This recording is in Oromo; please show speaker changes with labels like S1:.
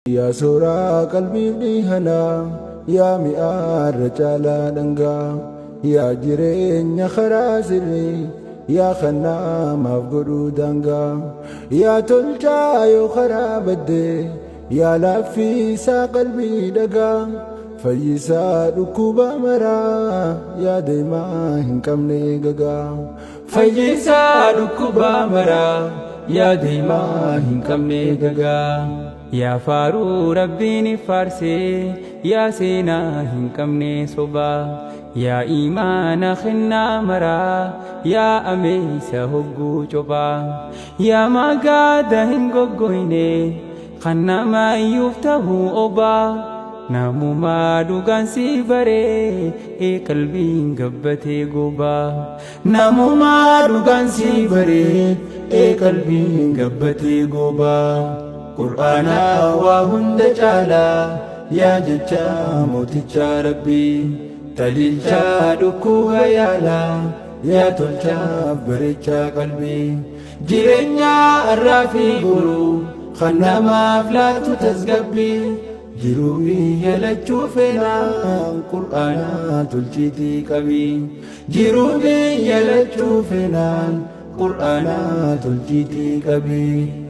S1: Yaa sooraa qalbiif dhihanaa, yaa mi'aarra caalaa dhangaa, yaa jireenya karaa sirrii, yaa kan namaaf godhuu daangaa, yaa tolchaa yoo karaa baddee, yaa laaffisaa qalbii dhagaa, fayyisaa dhukkuba maraa, yaa deemaa hin qabne gagaa.
S2: Fayyisaa dhukkuba maraa, yaa deemaa hin qabne gagaa. Yaa faaruu Rabbiin faarsee, yaa seenaa hin qabne sobaa, yaa imaana kennaa maraa, yaa ameessa hogguu cophaa, yaa magaada hin goggoyne, kan nama iyyuuf ta'uu obaa, namumaa dhugaan si baree, ee qalbiin gabbatee gobaa.
S1: Namumaa dhugaan si baree, ee qalbiin gabbatee gobaa. Qur'aanaa waa hunda caalaa, yaa jecha mootichaa Rabbii, taliilchaa dhukkuba yaalaa, yaa tolchaaf bareechaa qalbii. Jireenya har'aa fi boruu kan namaaf laatu tasgabbii, jiruu biyya lachuu feenaan Qur'aanaa tolchiitii qabii. Jiruu biyya lachuu feenaan Qur'aanaa tolchiitii qabii.